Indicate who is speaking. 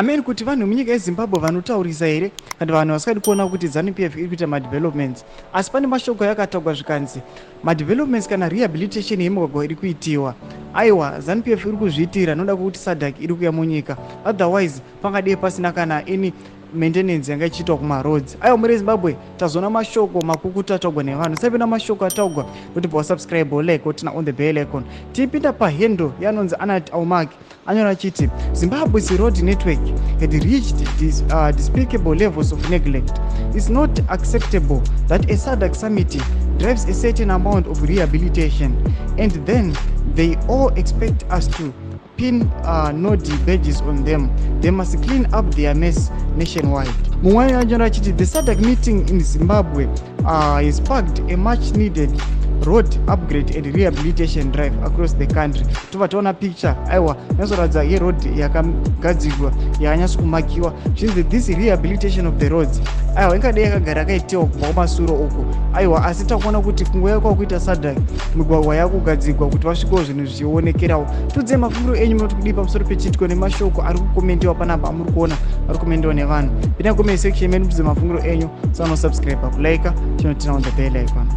Speaker 1: Ameni kuti vanhu vemunyika yeZimbabwe vanotaurisa here kana vanhu vasingadi kuona kuti ZANU PF iri kuita madevelopments? Asi pane mashoko yakataurwa zvikanzi madevelopments kana rehabilitation yemigwagwa iri kuitiwa, aiwa, ZANU PF iri kuzviitira noda kwekuti SADC iri kuuya munyika, otherwise pangadei pasina kana any maintenance yanga ichiitwa kumaroads. Aiwa, muri Zimbabwe, tazoona mashoko makukutu ataugwa nevanhu. Usapinda mashoko ataugwa kuti wasubscribe, like, turn on the bell icon. Tipinda pahandle yanonzi Anat Aumak, anyora achiti Zimbabwe's road network had reached despicable levels of neglect. It's not acceptable that a SADC summit drives a certain amount of rehabilitation and then they all expect us to pin Nodi badges on them. They must clean up their mess nationwide. Mumwe anyora achiti the SADC meeting in Zimbabwe has sparked a much needed road upgrade and rehabilitation drive across the country. Tobva taona picture, aiwa, nyatsoratidza yeroad yakagadzirwa, yakanyatso kumakiwa, zvinzi this rehabilitation of the roads, aiwa, ingadei yakagara yakaitiwa kubva kumasuro uko, aiwa, asi takuona kuti kunguva kwakuita SADC, migwagwa yakugadzirwa kuti vasvikewo zvinhu zvichionekerawo. Tudzei mafungiro enyu, munoti kudii pamusoro pechitiko nemashoko ari kukomentiwa panapa amuri kuona ari kukomendiwa nevanhu? Pinda comment section menu, mutudze mafungiro enyu. Sanosubscribe, kulike, chinoturn on the bell icon.